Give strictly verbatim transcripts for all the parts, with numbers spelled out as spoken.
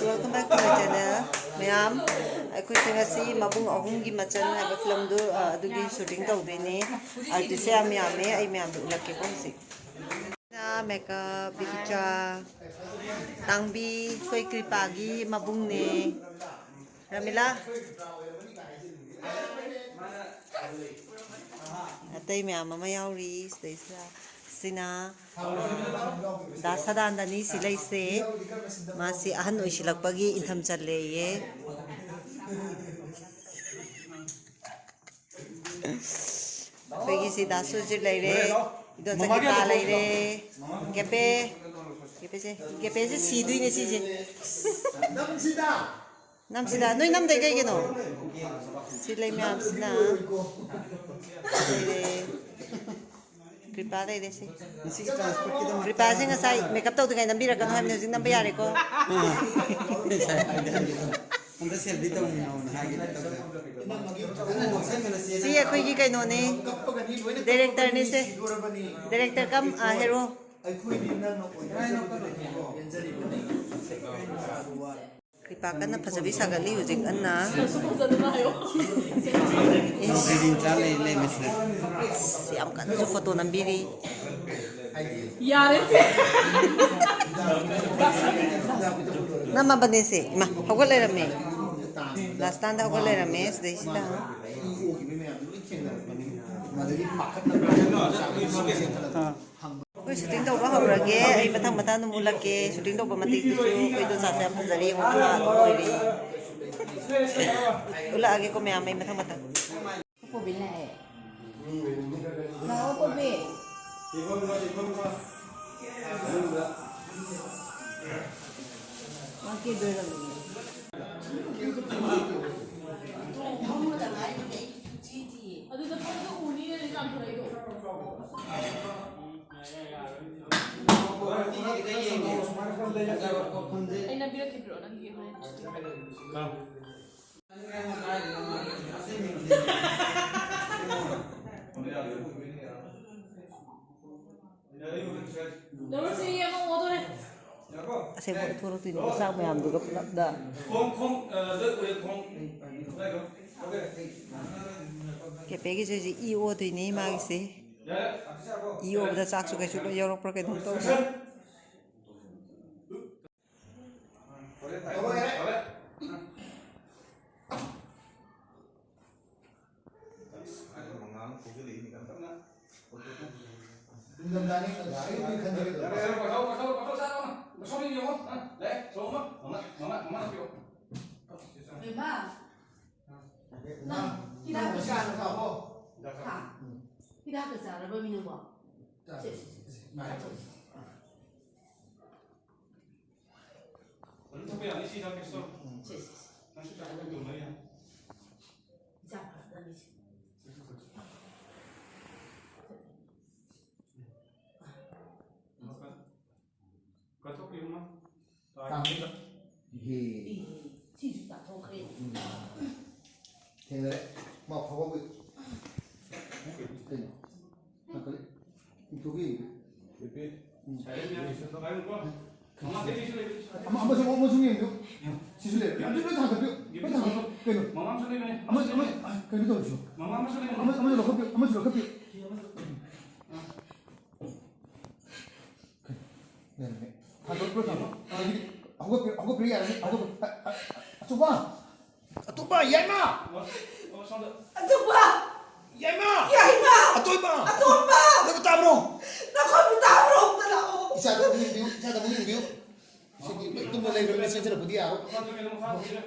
Welcome back to my channel, ꯃꯌꯥꯝ꯫ ꯑꯩꯈꯣꯏꯁꯦ ꯉꯁꯤ ꯃꯕꯨꯡ ꯑꯍꯨꯝꯒꯤ ꯃꯆꯜ ꯍꯥꯏꯕ ꯐꯤꯂꯝꯗꯨ, ꯑ, ꯑꯗꯨꯒꯤ ꯁꯨꯇꯤꯡ ꯇꯧꯗꯣꯏꯅꯦ꯫ ꯑꯥꯔꯇꯤꯁꯁꯦ ꯌꯥꯝ ꯌꯥꯝꯃꯦ, ꯑꯩ ꯃꯌꯥꯝꯗꯣ ꯎꯠꯂꯛꯀꯦꯀꯣ ꯍꯧꯖꯤꯛ꯫ ꯃꯦꯀꯞ, ꯕꯤꯕꯤꯆꯥ, ꯇꯥꯡꯕꯤ, ꯑꯩꯈꯣꯏ ꯀ꯭ꯔꯤꯄꯥꯒꯤ ꯃꯕꯨꯡꯅꯦ꯫ ꯔꯃꯤꯂꯥ꯫ ꯑꯇꯩ ꯃꯌꯥꯝ ꯑꯃ ꯌꯥꯎꯔꯤ ꯁꯤꯗꯩꯁꯤꯗ꯫ ꯁꯤꯅ, ꯑ, ꯗꯥ ꯁꯗꯥꯟꯗꯅꯤ ꯁꯤ ꯂꯩꯁꯦ꯫ ꯃꯥꯁꯤ ꯑꯍꯟ ꯑꯣꯏꯁꯤꯜꯂꯛꯄꯒꯤ ꯏꯟꯊꯝ ꯆꯜꯂꯦꯌꯦ꯫ ꯑꯩꯈꯣꯏꯒꯤ ꯁꯤ ꯗꯥ ꯁꯨꯔꯖꯤꯠ ꯂꯩꯔꯦ, ꯏꯗꯣꯝꯆꯥ ꯀꯤꯄꯥ ꯂꯩꯔꯦ꯫ ꯀꯦꯄꯦ, ꯀꯦꯄꯦꯁꯦ, ꯀꯦꯄꯦꯁꯦ ꯁꯤꯗꯣꯏꯅꯦ ꯁꯤꯁꯦ꯫ ꯅꯝꯁꯤꯗ, ꯅꯣꯏ ꯅꯝꯗꯩ ꯀꯩꯒꯤꯅꯣ? ꯁꯤ ꯂꯩ ꯃꯌꯥꯝꯁꯤꯅ ꯂꯩꯔꯦ꯫ ꯀ꯭ꯔꯤꯄꯥ ꯂꯩꯔꯦ ꯁꯤ꯫ ꯉꯁꯤꯒꯤ ꯇ꯭ꯔꯥꯟꯁꯄꯣꯔꯠꯀꯤꯗꯃꯛꯇ ꯀ꯭ꯔꯤꯄꯥꯁꯦ ꯉꯁꯥꯏ ꯃꯦꯀꯞ ꯇꯧꯗ꯭ꯔꯤꯉꯩ ꯅꯝꯕꯤꯔꯛꯀꯅꯨ ꯍꯥꯏꯕꯅꯤ, ꯍꯧꯖꯤꯛ ꯅꯝꯕ ꯌꯥꯔꯦꯀꯣ꯫ ꯑꯥ꯫ ꯉꯁꯥꯏ ꯍꯥꯏꯗꯤ ꯍꯥꯏꯒꯦ ꯇꯧꯕ꯫ ꯑꯝꯇ ꯁꯦꯜꯐꯤ ꯇꯧꯃꯤꯟꯅꯧꯅ ꯍꯥꯏꯒꯦ ꯇꯧꯕ꯫ ꯁꯤ ꯑꯩꯈꯣꯏꯒꯤ ꯀꯩꯅꯣꯅꯦ, ꯗꯥꯏꯔꯦꯛꯇꯔꯅꯦ ꯁꯦ꯫ ꯗꯥꯏꯔꯦꯛꯇꯔ ꯀꯝ, ꯑ, ꯍꯦꯔꯣ꯫ ꯀ꯭ꯔꯤꯄꯥ ꯀꯟꯅ ꯐꯖꯕꯤ ꯁꯥꯒꯠꯂꯤ ꯍꯧꯖꯤꯛ ꯀꯟꯅ꯫ ꯏꯁ, ꯌꯥꯝ ꯀꯟꯅꯁꯨ ꯐꯣꯇꯣ ꯅꯝꯕꯤꯔꯤ꯫ ꯌꯥꯔꯦ ꯁꯦ꯫ ꯅꯝꯃꯕꯅꯦ ꯁꯦ꯫ ꯏꯃꯥ, ꯍꯧꯒꯠ ꯂꯩꯔꯝꯃꯦ꯫ ꯂꯥꯁ ꯇꯥꯟꯗ ꯍꯧꯒꯠ ꯂꯩꯔꯝꯃꯦ ꯁꯤꯗꯩꯁꯤꯗ꯫ ꯑꯩꯈꯣꯏ ꯁꯨꯇꯤꯡ ꯇꯧꯕ ꯍꯧꯔꯒꯦ꯫ ꯑꯩ ꯃꯊꯪ ꯃꯊꯪ ꯑꯗꯨꯝ ꯎꯠꯂꯛꯀꯦ꯫ ꯁꯨꯇꯤꯡ ꯇꯧꯕ ꯃꯇꯦꯛꯇꯨꯁꯨ ꯑꯩꯈꯣꯏ ꯏꯗꯣꯝꯆꯥꯁꯦ ꯌꯥꯝ ꯐꯖꯔꯤ, ꯌꯦꯡꯉꯣ, ꯅꯍꯥ ꯑꯗꯨꯝ ꯑꯣꯏꯔꯤ꯫ ꯎꯠꯂꯛꯑꯒꯦꯀꯣ ꯃꯌꯥꯝ, ꯑꯩ ꯃꯊꯪ ꯃꯊꯪ꯫ ꯀꯣꯕꯤ ꯂꯥꯛꯑꯦ꯫ ꯂꯥꯛꯑꯣ, ꯀꯣꯕꯤ꯫ ꯅꯪ ꯀꯦꯗꯣꯏꯔꯕꯅꯦ꯫ ꯑꯗꯨꯗ ꯐꯖꯅ ꯎꯅꯤ, ꯅꯪ ꯆꯥꯝꯊꯣꯔꯛꯏꯗꯣ꯫ ꯑꯩ ꯅꯝꯕꯤꯔꯛꯀꯦ, ꯄꯤꯔꯛꯑꯣ, ꯅꯪꯒꯤ ꯍꯣꯔꯦꯟ꯫ ꯅꯣꯔꯣꯁꯤ ꯑꯃ ꯑꯣꯗꯣꯔꯦ꯫ ꯑꯁꯦꯡꯕ ꯊꯣꯛꯂꯛꯇꯣꯏꯅꯦ ꯆꯥꯛ ꯃꯌꯥꯝꯗꯨꯒ ꯄꯨꯂꯞꯗ꯫ ꯈꯣꯡ ꯈꯣꯡ ꯑ, ꯂꯣꯏ ꯎꯔꯦ ꯈꯣꯡ꯫ ꯀꯦꯄꯦꯒꯤꯁꯨ ꯍꯧꯖꯤꯛ ꯏ ꯑꯣꯗꯣꯏꯅꯦ ꯃꯥꯒꯤꯁꯦ꯫ ꯏ ꯑꯣꯕꯗ ꯆꯥꯛꯁꯨ ꯀꯩꯁꯨ ꯂꯣꯏ ꯌꯥꯎꯔꯛꯄ꯭ꯔꯥ ꯀꯩꯅꯣꯝ ꯇꯧꯗꯦ꯫ ꯕꯦꯝꯃ, ꯅꯪ ꯍꯤꯗꯥꯛꯀ ꯆꯥꯔꯕꯣ? ꯍꯥ? ꯍꯤꯗꯥꯛꯀ ꯆꯥꯔꯕ ꯃꯤ ꯅꯪꯕꯣ? ꯁꯦ, ꯁꯦ, ꯁꯦ, ꯁꯦ꯫ ꯆꯥꯔꯕꯣ? ꯑꯗꯨꯝ ꯊꯛꯄ ꯌꯥꯅꯤ, ꯁꯤ ꯍꯤꯗꯥꯛ ꯀꯩꯁꯨ ꯇꯧꯔꯣꯏ꯫ ꯁꯦ, ꯁꯦ, ꯁꯦ꯫ ꯅꯪꯁꯨ ꯆꯥꯔꯕ ꯃꯤ ꯅꯪꯕꯣ? ꯏꯆꯥ ꯐꯔꯛꯀꯅꯤ ꯁꯤ꯫ ꯀꯠꯊꯣꯛꯄꯤꯌꯨ, ꯃꯥ꯫ ꯇꯥꯡ-, ꯏꯍꯦ꯫ ꯏꯍꯦ, ꯁꯤꯁꯨ ꯇꯥꯊꯣꯛꯈ꯭ꯔꯦ꯫ ꯎꯝ꯫ ꯊꯦꯡꯅꯔꯦ꯫ ꯃꯥ ꯐꯥꯎꯕꯒꯤ꯫ ꯀꯩꯅꯣ? ꯅꯪ ꯀꯔꯤ? ꯏꯟꯊꯣꯛꯀꯦ ꯌꯦꯡꯒꯦ꯫ ꯎꯝ꯫ ꯁꯥꯏꯂꯦꯟ ꯌꯥꯝ ꯄꯥꯏꯌꯨꯀꯣ꯫ ꯃꯃꯥꯡꯗꯩ ꯀꯩꯁꯨ ꯂꯩꯇꯦ꯫ ꯑꯃ, ꯑꯃꯁꯨ, ꯑꯃꯁꯨ ꯌꯦꯡꯕꯤꯌꯨ꯫ ꯁꯤꯁꯨ ꯂꯩ꯫ ꯑꯗꯨ ꯂꯣꯏ ꯊꯥꯡꯒꯠꯄꯤꯌꯨ꯫ ꯂꯣꯏ ꯊꯥꯡꯒꯠꯄꯤꯌꯨ꯫ ꯀꯩꯅꯣ? ꯃꯃꯥꯡꯁꯨ ꯂꯩꯕꯅꯦ꯫ ꯑꯃꯁꯨ, ꯑꯃꯁꯨ, ꯑ, ꯀꯩꯅꯣ ꯇꯧꯔꯤꯁꯤꯕꯣ? ꯃꯃꯥꯡ ꯑꯃꯁꯨ ꯂꯩꯕꯅꯦ꯫ ꯑꯃꯁꯨ, ꯑꯃꯁꯨ ꯂꯧꯈꯠꯄꯤꯌꯨ꯫ ꯑꯃꯁꯨ ꯂꯧꯈꯠꯄꯤꯌꯨ꯫ ꯂꯩꯔꯝꯃꯦ꯫ ꯊꯥꯡꯒꯠꯄ꯭ꯔꯣ ꯊꯥꯡꯒꯠꯄ꯭ꯔꯣ? ꯍꯧꯒꯠꯄꯤꯔꯣ, ꯍꯧꯒꯠꯄꯤꯔꯣ ꯌꯥꯔꯅꯤ, ꯍꯧꯒꯠꯄꯤꯔꯣ꯫ ꯑ, ꯑ, ꯑ, ꯑꯆꯧꯕ! ꯑꯇꯣꯝꯕ, ꯌꯥꯏꯃ! ꯑꯣ, ꯑꯣ, ꯁꯣꯝꯗ꯫ ꯑꯆꯧꯕ! ꯌꯥꯏꯃ! ꯌꯥꯏꯃ! ꯑꯇꯣꯝꯕ! ꯑꯇꯣꯝꯕ! ꯅꯪꯕꯨ ꯇꯥꯕ꯭ꯔꯣ? ꯅꯈꯣꯏꯕꯨ ꯇꯥꯕ꯭ꯔꯣ? ꯑꯝꯇ ꯂꯥꯛꯑꯣ꯫ ꯏꯆꯥꯗ ꯑꯃꯨꯛ ꯌꯦꯡꯕꯤꯌꯨ, ꯏꯆꯥꯗ ꯑꯃꯨꯛ ꯌꯦꯡꯕꯤꯌꯨ꯫ ꯁꯤꯗꯤ ꯂꯣꯏ ꯇꯨꯝꯕ ꯂꯩꯕꯅꯤꯅ ꯆꯦꯟꯊꯔꯛꯄꯗꯤ ꯌꯥꯔꯣꯏ꯫ ꯃꯈꯥ ꯇꯨꯝꯃꯦ, ꯃꯈꯥ ꯇꯨꯝꯃꯦ꯫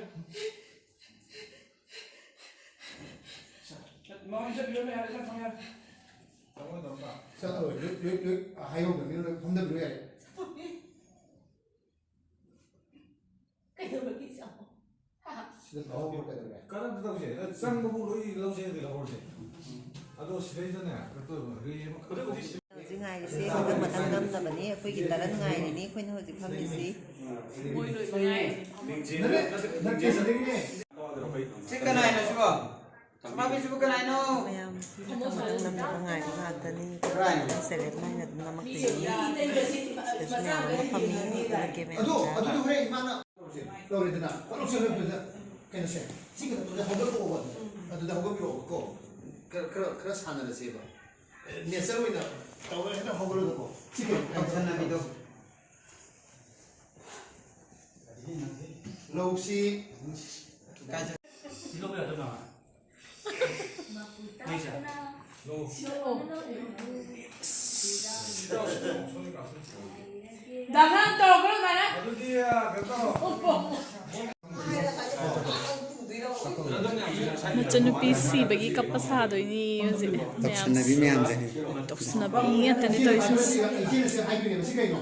ꯃꯃꯥꯡ ꯆꯠꯄꯤꯔꯣꯅꯦ, ꯌꯥꯔꯦ, ꯆꯠꯈ꯭ꯔꯣ, ꯌꯥꯔꯦ꯫ ꯆꯠꯂꯣꯏ, ꯂꯣꯏ, ꯂꯣꯏ, ꯂꯣꯏ, ꯍꯥꯏꯍꯧꯗꯕꯅꯤꯅ ꯂꯣꯏ ꯐꯝꯗꯕꯤꯔꯣ ꯌꯥꯔꯦ꯫ ꯀꯩꯗꯧꯔꯒꯦ ꯏꯆꯥ? ꯍꯥ? ꯁꯤꯗ ꯂꯧꯍꯧꯕ꯭ꯔꯣ ꯀꯩꯗꯧꯔꯦ? ꯀꯔꯝꯇ ꯇꯧꯁꯦ? ꯆꯪꯕꯕꯨ ꯂꯣꯏ ꯂꯧꯁꯦ, ꯑꯗꯨꯗꯤ ꯂꯧꯍꯧꯔꯁꯦ꯫ ꯑꯗꯣ ꯁꯤꯗꯩꯗꯅꯦ, ꯀꯩꯅꯣ ꯇꯧꯔꯣ, ꯔꯦ ꯑꯃ ꯍꯧꯖꯤꯛ ꯉꯥꯏꯔꯤꯁꯦ ꯍꯟꯗꯛ ꯃꯊꯪ ꯅꯝꯅꯕꯅꯤ꯫ ꯑꯩꯈꯣꯏꯒꯤ ꯇꯔꯟ ꯉꯥꯏꯔꯤꯅꯤ ꯑꯩꯈꯣꯏꯅ ꯍꯧꯖꯤꯛ ꯐꯝꯃꯤꯁꯤ꯫ ꯃꯣꯏ ꯂꯣꯏ ꯉꯥꯏꯔꯤꯅꯦ ꯐꯝꯃꯒ꯫ ꯅꯠꯇꯦ, ꯅꯠꯇꯦ, ꯁꯤꯗꯒꯤꯅꯦ꯫ ꯁꯤ ꯀꯅꯥꯏꯅꯣ ꯁꯤꯕꯣ? ꯃꯌꯥꯝ ꯇꯤꯚꯤ ꯊꯝꯃꯒ ꯅꯝꯅꯕ ꯉꯥꯏꯕ ꯉꯥꯛꯇꯅꯤ꯫ ꯀꯔꯥꯏꯅꯣ? ꯁꯦꯂꯦꯕ ꯂꯥꯏꯟ ꯑꯗꯨꯝ ꯅꯝꯃꯛꯇꯣꯏꯅꯤ꯫ ꯁꯤꯗꯁꯨ ꯃꯌꯥꯝ ꯑꯃ ꯐꯝꯃꯤ, ꯑꯗꯨꯅ ꯒꯦꯝ ꯃꯌꯥꯝ ꯑꯗꯨ, ꯁꯥꯟꯅꯕ꯫ ꯑꯗꯨꯗꯤ ꯍꯣꯔꯦꯟ ꯏꯃꯥꯅ ꯇꯧꯔꯦꯗꯅ, ꯄꯣꯠꯂꯧ ꯆꯦꯜꯂꯛꯄꯗ ꯀꯩꯅꯣꯁꯦ, ꯁꯤ ꯀꯩꯅꯣꯗ ꯍꯧꯒꯠꯂꯛꯑꯣꯕ꯫ ꯑꯗꯨꯗ ꯍꯧꯒꯠꯄꯤꯔꯛꯑꯣꯕꯀꯣ꯫ ꯈꯔ, ꯈꯔ, ꯈꯔ ꯁꯥꯟꯅꯔꯁꯦꯕ꯫ ꯅꯦꯆꯔ ꯑꯣꯏꯅ ꯇꯧꯔꯒ ꯍꯦꯛꯇ ꯍꯧꯒꯠꯂꯒꯀꯣ꯫ ꯁꯤ ꯀꯩꯅꯣ? ꯀꯟꯁꯟꯅꯕꯤꯗꯣ꯫ ꯂꯧꯁꯤ꯫ ꯁꯤ ꯂꯧꯕ ꯌꯥꯗꯣꯏꯔꯣ? ꯅꯪꯁꯦ? ꯗꯥ ꯈꯔ ꯇꯧꯔꯛꯀꯅꯨ ꯑꯗꯨꯃꯥꯏꯅ꯫ ꯑꯗꯨꯗꯤ, ꯑ, ꯀꯩꯅꯣ ꯇꯧꯔꯣ꯫ ꯃꯆꯟꯅꯨꯄꯤ ꯁꯤꯕꯒꯤ ꯀꯞꯄ ꯁꯥꯗꯣꯏꯅꯤ ꯍꯧꯖꯤꯛ꯫ ꯃꯌꯥꯝ ꯇꯧꯁꯟꯅꯕꯤ ꯃꯌꯥꯝꯁꯦ꯫ ꯇꯧꯁꯟꯅꯕꯤ ꯉꯥꯛꯇꯅꯦ ꯇꯧꯔꯤꯁꯤꯡꯁꯦ꯫ ꯏꯆꯦꯅ ꯁꯤ ꯍꯥꯏꯗꯣꯏꯅꯦꯕ, "ꯁꯤ ꯀꯩꯅꯣ?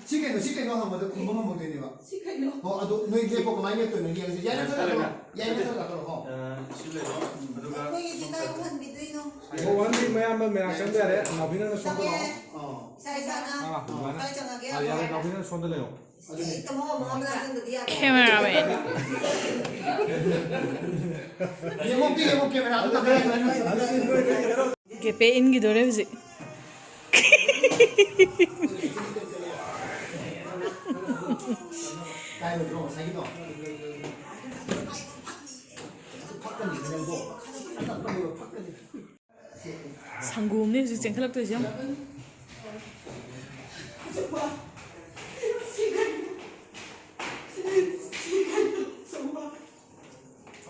ꯁꯤ ꯀꯩꯅꯣ? ꯁꯤ ꯀꯩꯅꯣ?" ꯍꯪꯕꯗ ꯈꯨꯝꯕ ꯉꯝꯃꯣꯏꯗꯣꯏꯅꯦꯕ꯫ ꯁꯤ ꯀꯩꯅꯣ? ꯑꯣ, ꯑꯗꯣ ꯅꯣꯏ ꯂꯦꯞꯄꯣ, ꯀꯃꯥꯏꯅ ꯂꯦꯞꯇꯣꯏꯅꯣ ꯌꯦꯡꯁꯦ꯫ ꯌꯥꯏ, ꯃꯊꯛꯇ ꯂꯥꯛꯈꯠꯂꯣ꯫ ꯌꯥꯏ, ꯃꯊꯛꯇ ꯂꯥꯛꯈꯠꯂꯣ, ꯀꯣ꯫ ꯑ, ꯁꯤ ꯂꯩꯔꯣ꯫ ꯑꯗꯨꯒ ꯑꯩꯈꯣꯏꯒꯤ ꯆꯤꯟꯗꯥꯏ ꯎꯍꯟꯕꯤꯗꯣꯏꯅꯣ? ꯑꯣ, ꯋꯥꯍꯟꯕꯤ ꯃꯌꯥꯝꯕ ꯃꯌꯥꯝ ꯆꯪꯕ ꯌꯥꯔꯦ꯫ ꯅꯥꯎꯕꯤꯅ ꯁꯣꯝꯗ ꯂꯥꯛꯑꯣ꯫ ꯑꯥ꯫ ꯏꯁꯥ ꯏꯁꯥꯅ ꯑꯥ, ꯑꯗꯨꯃꯥꯏꯅ꯫ ꯀꯥꯏ ꯆꯪꯉꯒꯦ? ꯑꯥ, ꯌꯥꯔꯦ, ꯅꯥꯎꯕꯤꯅ ꯁꯣꯝꯗ ꯂꯩꯌꯣ꯫ ꯑꯗꯨꯅꯦ꯫ ꯍꯦꯛꯇ ꯃꯑꯣꯡ ꯑꯃ ꯂꯥꯡꯁꯤꯟꯕꯗꯤ ꯌꯥꯗꯦ꯫ ꯀꯦꯃꯦꯔꯥꯃꯦꯟ꯫ ꯌꯦꯡꯉꯣ, ꯄꯤ, ꯌꯦꯡꯉꯣ, ꯀꯦꯃꯦꯔꯥꯗꯨꯗ꯫ ꯒꯦꯄꯦ ꯏꯟꯈꯤꯗꯣꯔꯦ ꯍꯧꯖꯤꯛ꯫ ꯀꯥꯏꯔꯣꯏꯗ꯭ꯔꯣ ꯉꯁꯥꯏꯒꯤꯗꯣ? ꯁꯪꯒꯣꯝꯅꯦ ꯍꯧꯖꯤꯛ ꯆꯦꯟꯈꯠꯂꯛꯇꯣꯏꯁꯦ ꯌꯦꯡꯉꯣ꯫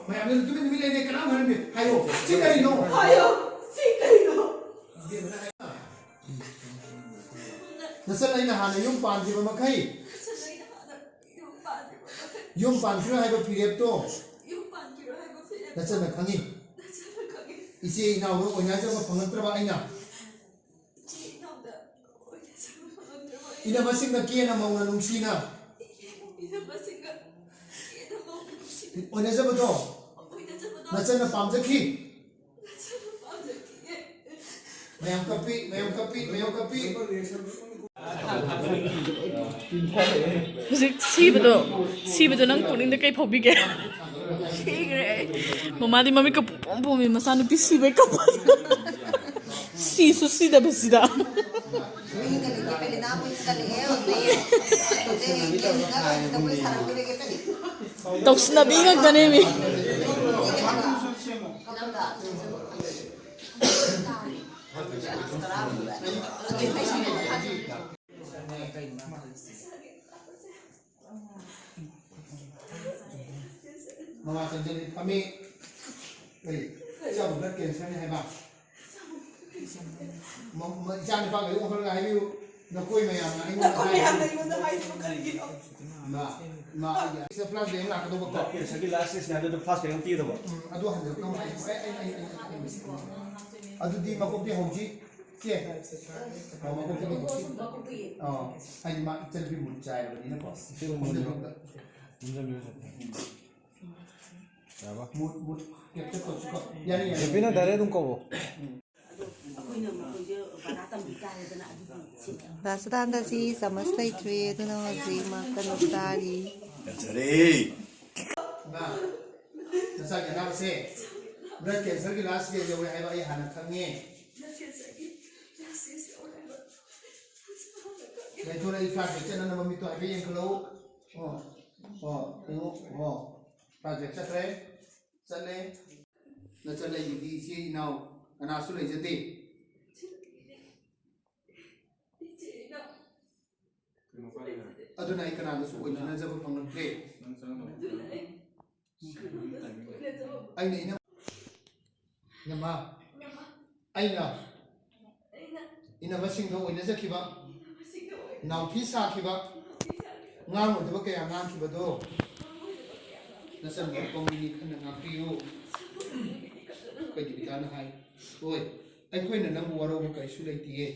ꯃꯌꯥꯝꯅ ꯇꯨꯃꯤꯟ ꯇꯨꯃꯤꯟ ꯂꯩꯅꯦ, ꯀꯅꯥꯝ ꯍꯥꯏꯔꯝꯗꯦ꯫ ꯍꯥꯏꯌꯣ, ꯁꯤ ꯀꯔꯤꯅꯣ? ꯍꯥꯏꯌꯣ, ꯁꯤ ꯀꯔꯤꯅꯣ? ꯅꯆꯟ ꯑꯩꯅ ꯍꯥꯟꯅ ꯌꯨꯝ ꯄꯥꯟꯈꯤꯕ ꯃꯈꯩ, ꯌꯨꯝ ꯄꯥꯟꯈꯤꯔꯣꯏ ꯍꯥꯏꯕ ꯐꯤꯔꯦꯞꯇꯣ ꯅꯆꯟꯅ ꯈꯪꯉꯤ꯫ ꯏꯆꯦ ꯏꯅꯥꯎꯗ ꯑꯣꯏꯅꯖꯕ ꯐꯪꯂꯛꯇ꯭ꯔꯕ ꯑꯩꯅ, ꯏꯅꯝꯃꯁꯤꯡꯅ ꯀꯦꯅ ꯃꯧꯅ ꯅꯨꯡꯁꯤꯅ ꯑꯣꯏꯅꯖꯕꯗꯣ ꯅꯆꯟꯅ ꯄꯥꯝꯖꯈꯤ꯫ ꯃꯌꯥꯝ ꯀꯞꯄꯤ, ꯃꯌꯥꯝ ꯀꯞꯄꯤ, ꯃꯌꯥꯝ ꯀꯞꯄꯤ꯫ ꯍꯧꯖꯤꯛ ꯁꯤꯕꯗꯣ, ꯁꯤꯕꯗꯣ ꯅꯪ ꯄꯨꯛꯅꯤꯡꯗ ꯀꯩ ꯐꯥꯎꯕꯤꯒꯦ? ꯊꯤꯈ꯭ꯔꯦ ꯑꯩ꯫ ꯃꯃꯥꯗꯤ ꯃꯃꯤꯠꯀ ꯄꯨꯡꯄꯣꯝ ꯄꯣꯝꯃꯤ, ꯃꯆꯥꯅꯨꯄꯤ ꯁꯤꯕꯩ ꯀꯞꯄ꯫ ꯁꯤꯁꯨ ꯁꯤꯗꯕꯁꯤꯗ꯫ ꯃꯤ ꯀꯜꯂꯛꯑꯦ, ꯄꯦꯂꯤꯅꯥ ꯃꯤ ꯀꯜꯂꯛꯑꯦ ꯍꯧꯖꯤꯛ꯫ ꯍꯧꯖꯤꯛ ꯌꯦꯡꯉꯒ ꯖꯒꯣꯏ ꯁꯥꯔꯛꯇꯣꯔꯦ ꯀꯜꯂꯤ꯫ ꯇꯧꯁꯤꯟꯅꯕꯤ ꯉꯥꯛꯇꯅꯦ ꯃꯤ꯫ ꯃꯃꯥ ꯆꯪꯁꯤꯜꯂꯤ ꯐꯝꯃꯤ꯫ ꯀꯔꯤ? ꯏꯆꯥꯕꯨ blood cancerꯅꯤ ꯍꯥꯏꯕ? ꯃ-, ꯃ-, ꯏꯆꯥ ꯅꯨꯄꯥꯈꯩ ꯑꯣꯟꯈꯠꯂꯒ ꯍꯥꯏꯕꯤꯌꯨ, "ꯅꯈꯣꯏ ꯃꯌꯥꯝꯅ ꯑꯩꯉꯣꯟꯗ ꯅꯈꯣꯏ ꯍꯥꯏꯔꯤꯕ ꯃꯌꯥꯝꯅ ꯑꯩꯉꯣꯟꯗ ꯍꯥꯏꯔꯤꯕ ꯀꯔꯤꯒꯤꯅꯣ?" ꯏꯃꯥ, ꯏꯃꯥ, ꯑꯩꯒꯤ flashback ꯑꯃ ꯂꯥꯛꯀꯗꯧꯕꯀꯣ꯫ Blood cancerꯒꯤ last stageꯅꯤ ꯍꯥꯏꯕꯗꯨ flashback ꯑꯃ ꯄꯤꯒꯗꯧꯕ꯫ ꯎꯝ, ꯑꯗꯨ ꯍꯟꯖꯤꯜꯂꯛꯇꯧ ꯍꯥꯏ-, ꯑꯩ, ꯑꯩ, ꯑꯩ, ꯑꯩ, ꯑꯗꯨꯗꯤ ꯃꯀꯣꯛꯇꯤ ꯍꯧꯖꯤꯛ, ꯆꯦ꯫ ꯑꯣ, ꯃꯀꯣꯛꯇꯤ ꯍꯧꯖꯤꯛ꯫ ꯑꯣ, ꯍꯥꯏꯗꯤ ꯃꯥ ꯏꯆꯟꯅꯨꯄꯤ ꯃꯨꯠ ꯆꯥꯏꯔꯕꯅꯤꯅꯀꯣ꯫ ꯏꯆꯟꯅꯨꯄꯤ ꯃꯨꯠ ꯆꯥꯏꯔꯕꯅꯤꯅꯀꯣ꯫ ꯌꯥꯔꯕ? ꯃꯨꯠ, ꯃꯨꯠ capture ꯇꯧꯁꯤꯀꯣ꯫ ꯌꯥꯅꯤ, ꯌꯥꯅꯤ꯫ ꯅꯨꯄꯤꯅ direct ꯑꯗꯨꯝ ꯀꯧꯋꯣ꯫ ꯗꯥꯁ ꯁꯗꯥꯅꯟꯗꯖꯤ ꯆꯥꯃꯁ ꯂꯩꯇ꯭ꯔꯦ, ꯑꯗꯨꯅ ꯍꯧꯖꯤꯛ ꯃꯥ ꯀꯩꯅꯣ ꯆꯥꯔꯤ꯫ ꯌꯥꯖꯔꯦ꯫ ꯏꯃꯥ, ꯅꯆꯥꯒꯤ ꯑꯅꯥꯕꯁꯦ blood cancerꯒꯤ last stage ꯌꯧꯔꯦ ꯍꯥꯏꯕ ꯑꯩ ꯍꯥꯟꯅ ꯈꯪꯉꯦ꯫ ꯂꯩꯊꯣꯔꯛꯏ, flashback ꯆꯠꯅꯅꯕ ꯃꯤꯠꯇꯣ ꯍꯥꯏꯐꯦꯠ ꯌꯦꯡꯈꯠꯂꯛꯎ꯫ ꯑꯣ, ꯑꯣ, ꯌꯦꯡꯉꯣ, ꯑꯣ꯫ Flashback ꯆꯠꯈ꯭ꯔꯦ꯫ ꯆꯠꯂꯦ꯫ ꯅꯆꯜ ꯑꯩꯒꯤꯗꯤ ꯏꯆꯦ ꯏꯅꯥꯎ ꯀꯅꯥꯁꯨ ꯂꯩꯖꯗꯦ꯫ ꯑꯗꯨꯅ ꯑꯩ ꯀꯅꯥꯗꯁꯨ ꯑꯣꯏꯅꯖꯕ ꯐꯪꯂꯛꯇ꯭ꯔꯦ꯫ ꯑꯩꯅ ꯏꯅꯝ-, ꯏꯅꯝꯃ, ꯑꯩꯅ ꯏꯅꯝꯃꯁꯤꯡꯗ ꯑꯣꯏꯅꯖꯈꯤꯕ, ꯅꯥꯎꯊꯤ ꯁꯥꯈꯤꯕ, ꯉꯥꯡꯂꯣꯏꯗꯕ ꯀꯌꯥ ꯉꯥꯡꯈꯤꯕꯗꯣ ꯅꯆꯟ ꯃꯔꯨꯞ ꯀꯧꯅꯤꯡꯉꯤ ꯈꯟꯅ ꯉꯥꯛꯄꯤꯌꯨ꯫ ꯑꯩꯈꯣꯏ ꯗꯦꯕꯤꯇꯥꯅ ꯍꯥꯏ, "ꯍꯣꯏ, ꯑꯩꯈꯣꯏꯅ ꯅꯪꯕꯨ ꯋꯥꯔꯧꯕ ꯀꯔꯤꯁꯨ ꯂꯩꯇꯤꯌꯦ꯫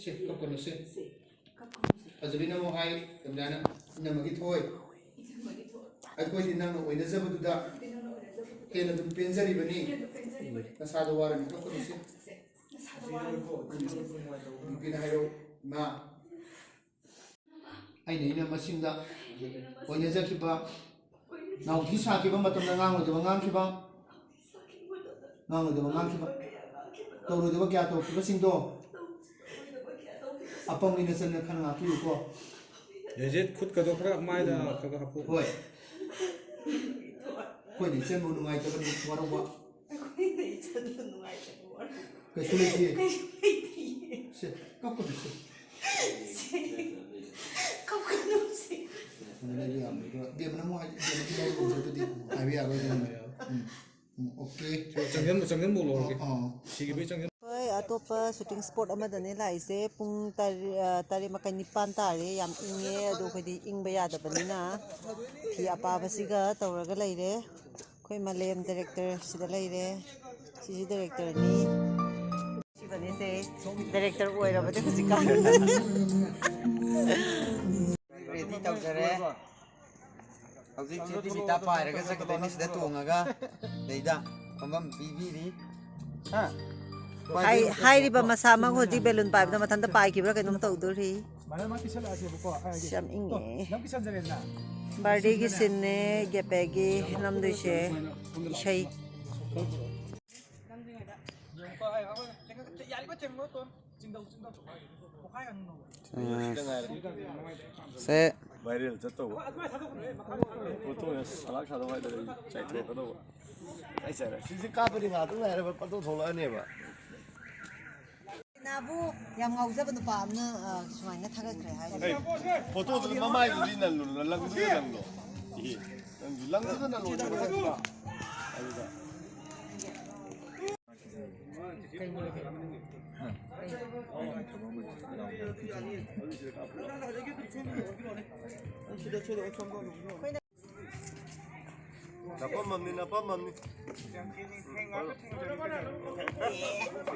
ꯁꯦ, ꯀꯞꯀꯅꯨꯁꯦ꯫ ꯑꯖꯂꯤꯅ ꯑꯃꯨꯛ ꯍꯥꯏ, ꯔꯝꯖꯥꯅ, "ꯏꯅꯝꯃꯒꯤ ꯊꯣꯏ, ꯑꯩꯈꯣꯏꯗꯤ ꯅꯪꯅ ꯑꯣꯏꯅꯖꯕꯗꯨꯗ ꯍꯦꯟꯅ ꯑꯗꯨꯝ ꯄꯦꯟꯖꯔꯤꯕꯅꯤ꯫ ꯅꯁꯥꯗꯣ ꯋꯥꯔꯅꯤ, ꯀꯞꯀꯅꯨꯁꯦ꯫" ꯅꯨꯄꯤꯅ ꯍꯥꯏꯔꯣ, "ꯏꯃꯥ, ꯑꯩꯅ ꯏꯅꯝꯃꯁꯤꯡꯗ ꯑꯣꯏꯅꯖꯈꯤꯕ ꯅꯥꯎꯊꯤ ꯁꯥꯈꯤꯕ ꯃꯇꯝꯗ ꯉꯥꯡꯂꯣꯏꯗꯕ ꯉꯥꯡꯈꯤꯕ, ꯉꯥꯡꯂꯣꯏꯗꯕ ꯉꯥꯡꯈꯤꯕ, ꯇꯧꯔꯣꯏꯗꯕ ꯀꯌꯥ ꯇꯧꯈꯤꯕꯁꯤꯡꯗꯣ ꯑꯄꯪꯕꯤꯅ ꯆꯟꯅ ꯈꯔ ꯉꯥꯛꯄꯤꯌꯨꯀꯣ꯫ ꯌꯥꯏꯖꯦꯠ, ꯈꯨꯠꯀꯗꯣ ꯈꯔ ꯃꯥꯏꯗ ꯈꯔ ꯈꯔ ꯍꯥꯞꯄꯨ꯫ ꯍꯣꯏ꯫ ꯑꯩꯈꯣꯏꯅ ꯏꯆꯟꯕꯨ ꯅꯨꯡꯉꯥꯏꯇꯕ ꯋꯥꯔꯧꯕ꯫ ꯑꯩꯈꯣꯏꯅ ꯏꯆꯟꯕꯨ ꯅꯨꯡꯉꯥꯏꯇꯕ ꯋꯥꯔꯧꯕ꯫ ꯀꯩꯁꯨ ꯂꯩꯇꯦ꯫ ꯀꯩꯁꯨ ꯂꯩꯇꯦ꯫ ꯁꯦ, ꯀꯞꯀꯅꯨ ꯁꯦ꯫ ꯁꯦ, ꯀꯞꯀꯅꯨ ꯁꯦ꯫ ꯑꯗꯨꯅ ꯑꯩ ꯌꯥꯝ ꯏꯕꯦꯝꯃꯅ ꯑꯃꯨꯛ ꯍꯥꯏ, ꯏꯕꯦꯝꯃ ꯁꯤ ꯂꯧꯔꯨꯔꯁꯦ ꯑꯗꯨꯗꯤ꯫ ꯍꯥꯏꯕ ꯌꯥꯔꯣꯏ ꯑꯗꯨꯅ꯫ ꯎꯝ, ꯎꯝ, ꯑꯣꯀꯦ꯫ ꯆꯪꯖꯟꯕ, ꯆꯪꯖꯟꯕ ꯂꯧꯔꯒꯦ꯫ ꯑꯥ, ꯑꯥ꯫ ꯁꯤꯈꯤꯕꯩ ꯆꯪꯖꯟ- ꯍꯣꯏ, ꯑꯇꯣꯞꯄ shooting spot ꯑꯃꯗꯅꯦ ꯂꯥꯛꯏꯁꯦ꯫ ꯄꯨꯡ ꯇꯔꯦ-, ꯑ, ꯇꯔꯦꯠ ꯃꯈꯥꯏ ꯅꯤꯄꯥꯟ ꯇꯥꯔꯦ꯫ ꯌꯥꯝ ꯏꯪꯉꯦ, ꯑꯗꯣ ꯑꯩꯈꯣꯏꯗꯤ ꯏꯪꯕ ꯌꯥꯗꯕꯅꯤꯅ ꯐꯤ ꯑꯄꯥꯕꯁꯤꯒ ꯇꯧꯔꯒ ꯂꯩꯔꯦ꯫ ꯑꯩꯈꯣꯏ ꯃꯥꯂꯦꯝ director ꯁꯤꯗ ꯂꯩꯔꯦ꯫ ꯁꯤꯁꯨ directorꯅꯤ꯫ ꯁꯤꯕꯅꯤꯁꯦ director ꯑꯣꯏꯔꯕꯅꯦ ꯍꯧꯖꯤꯛꯀꯥꯟ꯫ Ready ꯇꯧꯖꯔꯦ꯫ ꯍꯧꯖꯤꯛꯁꯦ ꯕꯤꯕꯤꯇꯥ ꯄꯥꯏꯔꯒ ꯆꯠꯈꯤꯗꯣꯏꯅꯤ ꯁꯤꯗ ꯇꯣꯡꯉꯒ꯫ ꯂꯩꯗ ꯐꯝꯐꯝ ꯄꯤꯕꯤꯔꯤ꯫ ꯍꯥꯏ-, ꯍꯥꯏꯔꯤꯕ ꯃꯁꯥꯃꯛ ꯍꯧꯖꯤꯛ balloon ꯄꯥꯏꯕꯗ ꯃꯊꯟꯇ ꯄꯥꯏꯈꯤꯕ꯭ꯔꯥ ꯀꯩꯅꯣꯝ ꯇꯧꯗꯣꯔꯤ꯫ ꯃꯥꯅ ꯃꯥ ꯄꯤꯁꯜꯂꯛꯑꯁꯦꯕꯀꯣ, ꯍꯥꯏꯔꯒꯦ꯫ ꯑꯁ, ꯌꯥꯝ ꯏꯪꯉꯦ꯫ ꯇꯣ, ꯅꯪ ꯄꯤꯁꯟꯖꯔꯦꯗꯅ꯫ Birthdayꯒꯤ sceneꯅꯦ, ꯒꯦꯄꯦꯒꯤ ꯅꯝꯗꯣꯏꯁꯦ ꯏꯁꯩ꯫ ꯌꯥꯔꯤꯕ ꯆꯦꯡꯂꯣ ꯇꯣꯟ꯫ ꯆꯤꯡꯗꯧ, ꯆꯤꯡꯗꯧ꯫ ꯄꯣꯈꯥꯏ ꯈꯪꯗꯧ꯫ ꯁꯦ꯫ Viral ꯆꯠꯇꯧꯕ꯫ ꯐꯣꯇꯣ ꯁꯂꯥꯛ ꯁꯥꯗꯧ ꯍꯥꯏꯗꯅ ꯑꯩ ꯆꯥꯏꯊꯣꯛꯀꯗꯧꯕ꯫ ꯑꯩ ꯆꯥꯏꯔꯦ꯫ ꯁꯤꯁꯦ ꯀꯥꯞꯄꯗꯤ ꯉꯥꯏꯍꯥꯛꯇꯪ ꯂꯩꯔꯒ ꯐꯣꯇꯣ ꯊꯣꯛꯂꯛꯑꯅꯦꯕ꯫ ꯅꯥꯕꯨ ꯌꯥꯝ ꯉꯥꯎꯖꯕ ꯅꯨꯄꯥ ꯑꯃꯅ, ꯑ, ꯁꯨꯃꯥꯏꯅ ꯊꯥꯒꯠꯈ꯭ꯔꯦ ꯍꯥꯏꯔꯤꯁꯦ꯫ ꯑꯦ, ꯐꯣꯇꯣꯗꯨꯗꯤ ꯃꯃꯥꯏꯗꯨꯗꯤ ꯅꯜꯂꯨ, ꯂꯪꯗꯨꯗ ꯅꯜꯂꯣ꯫ ꯏꯍꯦ, ꯅꯪꯁꯨ ꯂꯪꯗꯨꯗ ꯅꯜꯂꯣ, ꯃꯊꯛꯇ꯫ ꯑꯗꯨꯗ꯫ ꯅꯄꯝꯃꯝꯅꯤ, ꯅꯄꯝꯃꯝꯅꯤ꯫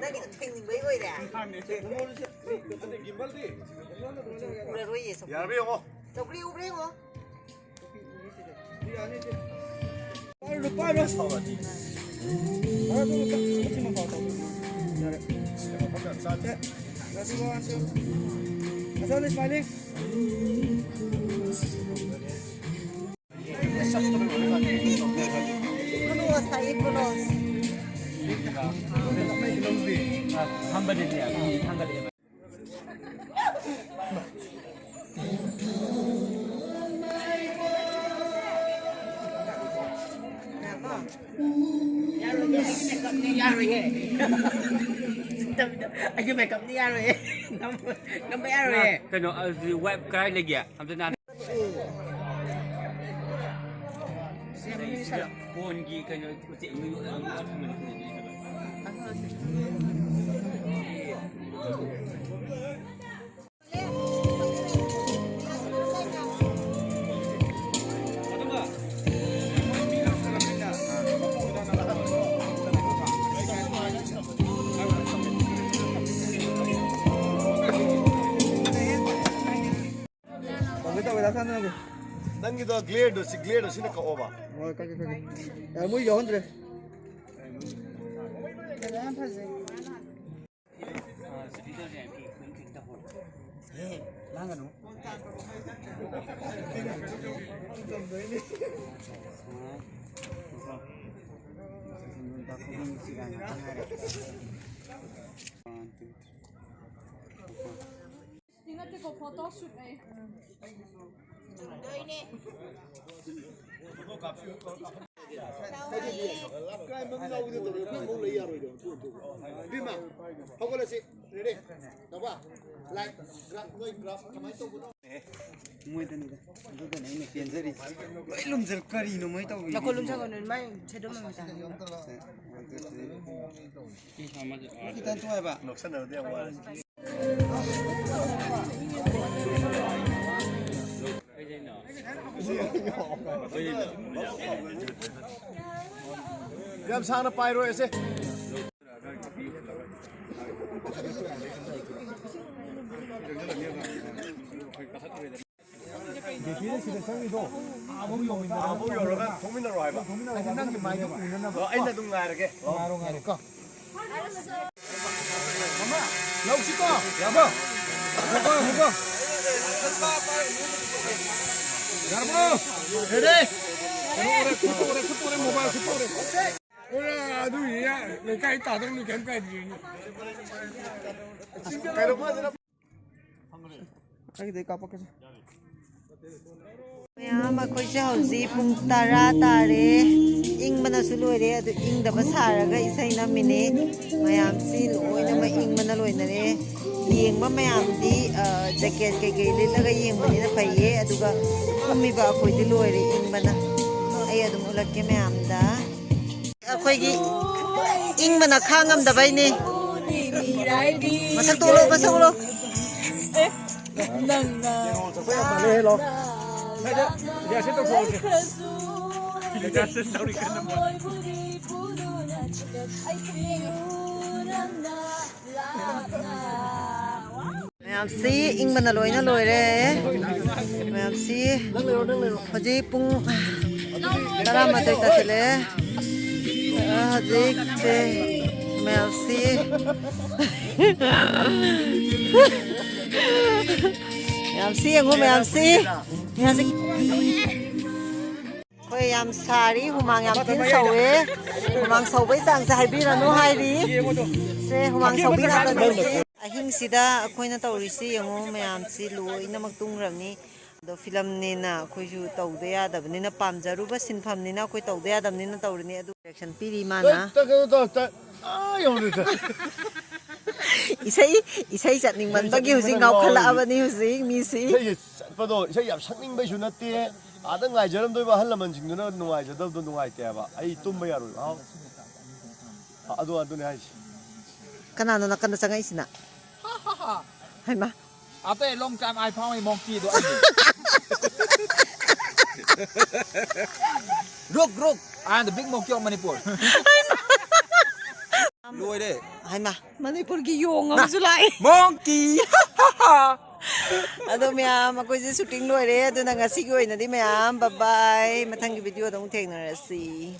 ꯅꯪꯒꯤꯗꯣ ꯊꯦꯡꯅꯤꯡꯕꯩ ꯑꯣꯏꯔꯦ꯫ ꯎꯔꯔꯣꯏꯌꯦ, ꯁꯧꯒ꯭ꯔꯤ꯫ ꯌꯥꯔꯕ ꯌꯦꯡꯉꯣ꯫ ꯁꯧꯒ꯭ꯔꯤ ꯎꯕ꯭ꯔꯥ ꯌꯦꯡꯉꯣ꯫ ꯐꯝꯕꯗꯗꯤ ꯃꯤ ꯊꯥꯡꯒꯠꯂꯛꯑꯦꯕ꯫ ꯌꯥꯔꯣꯏꯌꯦ, ꯑꯩꯒꯤ makeupꯅꯤ, ꯌꯥꯔꯣꯏꯌꯦ꯫ ꯑꯩꯒꯤ makeupꯅꯤ, ꯌꯥꯔꯣꯏꯌꯦ꯫ ꯅꯝꯕ, ꯅꯝꯕ ꯌꯥꯔꯣꯏꯌꯦ꯫ ꯀꯩꯅꯣ, ꯑꯗꯨꯗꯤ wipe ꯀꯥꯏ ꯂꯩꯒꯦ? ꯑꯝꯇ ꯅꯥꯟ-, ꯁꯦꯝꯕꯤꯌꯨ ꯁꯥꯔꯣ꯫ ꯀꯣꯟꯒꯤ ꯀꯩꯅꯣ, ꯎꯆꯦꯛ ꯃꯌꯣꯜ ꯑꯃ ꯊꯝꯕꯅꯤ꯫ ꯇꯧꯒꯦ ꯇꯧꯒꯦ, ꯗꯥ ꯁꯥꯟꯅꯔꯒꯦ꯫ ꯅꯪꯒꯤꯗꯣ glareꯗꯣ, ꯁꯤ glareꯗꯣ ꯁꯤꯅ ꯀꯛꯑꯣꯕ꯫ ꯍꯣꯏ, ꯀꯛꯀꯦ, ꯀꯛꯀꯦ꯫ ꯑꯦ, ꯃꯣꯏ ꯌꯥꯎꯍꯟꯗ꯭ꯔꯦ꯫ ꯌꯥꯝ ꯐꯖꯩ꯫ ꯍꯦ, ꯂꯥꯡꯒꯅꯨ꯫ ꯁꯤ ꯅꯠꯇꯦꯀꯣ, photo shoot ꯑꯩ꯫ ꯀꯥꯏ ꯃꯃꯤꯡ ꯂꯥꯎꯕꯗ ꯇꯧꯔꯦ, ꯑꯩꯈꯣꯏ ꯑꯃꯨꯛ ꯂꯩ ꯌꯥꯔꯣꯏꯗꯣ, ꯑꯣꯟꯊꯣꯛ, ꯑꯣꯟꯊꯣꯛ꯫ ꯏꯕꯦꯝꯃ, ꯍꯧꯒꯠꯂꯁꯤ꯫ Ready? ꯇꯧꯕ? Light, graph, ꯅꯣꯏ graph ꯀꯃꯥꯏꯅ ꯇꯧꯕꯅꯣ? ꯃꯣꯏꯗꯅꯤꯗ, ꯑꯗꯨꯗꯅꯦ ꯑꯩꯅ ꯄꯦꯟꯖꯔꯤꯁꯦ꯫ ꯂꯣꯏ ꯂꯨꯝꯖꯜ-, ꯀꯔꯤꯅꯣ ꯃꯣꯏ ꯇꯧꯔꯤꯁꯦ? ꯅꯥꯀꯣꯡ ꯂꯨꯝꯖꯜꯒꯅꯨ, ꯃꯥꯏ shadow ꯃꯃꯤ ꯇꯥꯍꯟꯒꯅꯨ꯫ ꯈꯤꯇꯪ ꯊꯣꯛꯑꯦꯕ꯫ ꯅꯣꯛꯁꯟꯅꯕꯗꯤ ꯌꯥꯝ ꯋꯥꯔꯦ꯫ ꯌꯥꯝ ꯁꯥꯡꯅ ꯄꯥꯏꯔꯣꯏꯁꯦ꯫ ꯕꯦꯀꯤꯅ ꯁꯤꯗ ꯆꯪꯉꯤꯗꯣ ꯑꯥꯕꯧ ꯌꯧꯃꯤꯟꯅꯔꯒ ꯑꯥꯕꯧ ꯌꯧꯔꯒ ꯊꯣꯛꯃꯤꯟꯅꯔꯣ ꯍꯥꯏꯕ꯫ ꯊꯣꯛꯃꯤꯟꯅꯔꯣ ꯍꯥꯏꯕ ꯅꯪꯒꯤ ꯃꯥꯏꯗꯣ ꯎꯅꯅꯕ꯫ ꯑꯣ, ꯑꯩꯅ ꯑꯗꯨꯝ ꯉꯥꯏꯔꯒꯦ꯫ ꯉꯥꯏꯔꯣ, ꯉꯥꯏꯔꯣ꯫ ꯀꯣ꯫ ꯃꯃꯥ, ꯂꯧꯁꯤꯀꯣ꯫ ꯌꯥꯕꯣ꯫ ꯉꯥꯏꯈꯣ, ꯉꯥꯏꯈꯣ꯫ ꯌꯥꯔꯕꯣ? Ready? ꯀꯩꯅꯣ ꯑꯣꯔꯦ, ꯈꯨꯠꯇ ꯑꯣꯔꯦ, ꯈꯨꯠꯇ ꯑꯣꯔꯦ, mobile ꯈꯨꯠꯇ ꯑꯣꯔꯦ꯫ ꯑꯗꯨꯒꯤ ꯂꯩꯀꯥꯏ ꯇꯥꯗꯧꯅꯤ ꯀꯩꯝ ꯀꯥꯏꯗꯦ꯫ ꯑꯩꯒꯤꯗꯩ ꯀꯥꯞꯄꯛꯀꯦꯁꯦ꯫ ꯃꯌꯥꯝ, ꯑꯩꯈꯣꯏꯁꯦ ꯍꯧꯖꯤꯛ ꯄꯨꯡ ꯇꯔꯥ ꯇꯥꯔꯦ꯫ ꯏꯪꯕꯅꯁꯨ ꯂꯣꯏꯔꯦ, ꯑꯗꯨ ꯏꯪꯗꯕ ꯁꯥꯔꯒ ꯏꯁꯩ ꯅꯝꯃꯤꯅꯦ꯫ ꯃꯌꯥꯝꯁꯤ ꯂꯣꯏꯅꯃꯛ ꯏꯪꯕꯅ ꯂꯣꯏꯅꯔꯦ꯫ ꯌꯦꯡꯕ ꯃꯌꯥꯝꯗꯤ, ꯑ, ꯖꯦꯀꯦꯠ ꯀꯩꯀꯩ ꯂꯤꯠꯂꯒ ꯌꯦꯡꯕꯅꯤꯅ ꯐꯩꯌꯦ, ꯑꯗꯨꯒ ꯐꯝꯃꯤꯕ ꯑꯩꯈꯣꯏꯗꯤ ꯂꯣꯏꯔꯦ ꯏꯪꯕꯅ꯫ ꯑꯩ ꯑꯗꯨꯝ ꯎꯠꯂꯛꯀꯦ ꯃꯌꯥꯝꯗ꯫ ꯑꯩꯈꯣꯏꯒꯤ ꯏꯪꯕꯅ ꯈꯥꯡꯉꯝꯗꯕꯩꯅꯦ꯫ ꯃꯁꯛꯇꯣ ꯎꯠꯂꯣ, ꯃꯁꯛ ꯎꯠꯂꯣ꯫ ꯅꯪꯅ ꯃꯌꯥꯝꯁꯤ ꯏꯪꯕꯅ ꯂꯣꯏꯅ ꯂꯣꯏꯔꯦ꯫ ꯃꯌꯥꯝꯁꯤ ꯍꯧꯖꯤꯛ ꯄꯨꯡ ꯇꯔꯥꯃꯥꯊꯣꯏ ꯇꯥꯁꯤꯜꯂꯛꯑꯦ꯫ ꯍꯧꯖꯤꯛꯁꯦ ꯃꯌꯥꯝꯁꯤ, ꯃꯌꯥꯝꯁꯤ ꯌꯦꯡꯉꯨ, ꯃꯌꯥꯝꯁꯤ꯫ ꯃꯌꯥꯝꯁꯤ꯫ ꯑꯩꯈꯣꯏ ꯌꯥꯝ ꯁꯥꯔꯤ, ꯍꯨꯃꯥꯡ ꯌꯥꯝ ꯊꯤꯅ ꯁꯧꯋꯦ꯫ ꯍꯨꯃꯥꯡ ꯁꯧꯕꯩ ꯆꯥꯡꯁꯦ ꯍꯥꯏꯕꯤꯔꯅꯨ ꯍꯥꯏꯔꯤ꯫ ꯁꯦ, ꯍꯨꯃꯥꯡ ꯁꯧꯕꯤ ꯉꯥꯛꯇꯅꯤ꯫ ꯑꯍꯤꯡꯁꯤꯗ ꯑꯩꯈꯣꯏꯅ ꯇꯧꯔꯤꯁꯤ ꯌꯦꯡꯉꯨ, ꯃꯌꯥꯝꯁꯤ ꯂꯣꯏꯅꯃꯛ ꯇꯨꯝꯈ꯭ꯔꯕꯅꯤ꯫ ꯑꯗꯣ ꯐꯤꯂꯝꯅꯤꯅ ꯑꯩꯈꯣꯏꯁꯨ ꯇꯧꯗ ꯌꯥꯗꯕꯅꯤꯅ, ꯄꯥꯝꯖꯔꯨꯕ ꯁꯤꯟꯐꯝꯅꯤꯅ ꯑꯩꯈꯣꯏ ꯇꯧꯗ ꯌꯥꯗꯕꯅꯤꯅ ꯇꯧꯔꯤꯅꯤ꯫ ꯑꯗꯨ ꯔꯤꯌꯦꯛꯁꯟ ꯄꯤꯔꯤ ꯃꯥꯅ꯫ ꯇ-, ꯇ-, ꯇ-, ꯇ-, ꯑꯥ ꯌꯧꯔꯦ, ꯇ-, ꯏꯁꯩ, ꯏꯁꯩ ꯆꯠꯅꯤꯡꯃꯟꯕꯒꯤ ꯏꯁꯩ ꯍꯧꯖꯤꯛ ꯆꯠꯅꯤꯡꯕꯅ ꯉꯥꯎꯈꯠꯂꯛꯑꯕꯅꯤ ꯍꯧꯖꯤꯛ ꯃꯤꯁꯤ꯫ ꯏꯁꯩꯁꯦ ꯆꯠꯄꯗꯣ, ꯏꯁꯩ ꯌꯥꯝ ꯁꯛꯅꯤꯡꯕꯩꯁꯨ ꯅꯠꯇꯦ꯫ ꯑꯥꯗ ꯉꯥꯏꯖꯔꯝꯗꯣꯏꯕ ꯑꯍꯜ ꯂꯃꯟꯁꯤꯡꯗꯨꯅ ꯅꯨꯡꯉꯥꯏꯖꯗꯕꯗꯣ ꯅꯨꯡꯉꯥꯏꯇꯦꯕ꯫ ꯑꯩ ꯇꯨꯝꯕ ꯌꯥꯔꯣꯏꯕ꯫ ꯑꯥꯎ꯫ ꯑꯗꯨ, ꯑꯗꯨꯅꯦ ꯍꯥꯏꯁꯦ꯫ ꯀꯅꯥꯅꯣ ꯅꯥꯀꯟꯗ ꯆꯪꯉꯛꯏꯁꯤꯅ? ꯍꯩꯃꯥ꯫ After a long time, I found a monkey ꯗꯣ ꯑꯩꯅꯦ꯫ Look, look, I am the big monkey of Manipur. ꯂꯣꯏꯔꯦ꯫ ꯍꯩꯃꯥ꯫ ꯃꯅꯤꯄꯨꯔꯒꯤ ꯌꯣꯡ ꯑꯃꯁꯨ ꯂꯥꯛꯑꯦ꯫ Monkey! ꯑꯗꯣ ꯃꯌꯥꯝ, ꯑꯩꯈꯣꯏꯁꯦ ꯁꯨꯇꯤꯡ ꯂꯣꯏꯔꯦ, ꯑꯗꯨꯅ ꯉꯁꯤꯒꯤ ꯑꯣꯏꯅꯗꯤ ꯃꯌꯥꯝ, bye bye, ꯃꯊꯪꯒꯤ ꯚꯤꯗꯤꯑꯣꯗ ꯑꯃꯨꯛ ꯊꯦꯡꯅꯔꯁꯤ꯫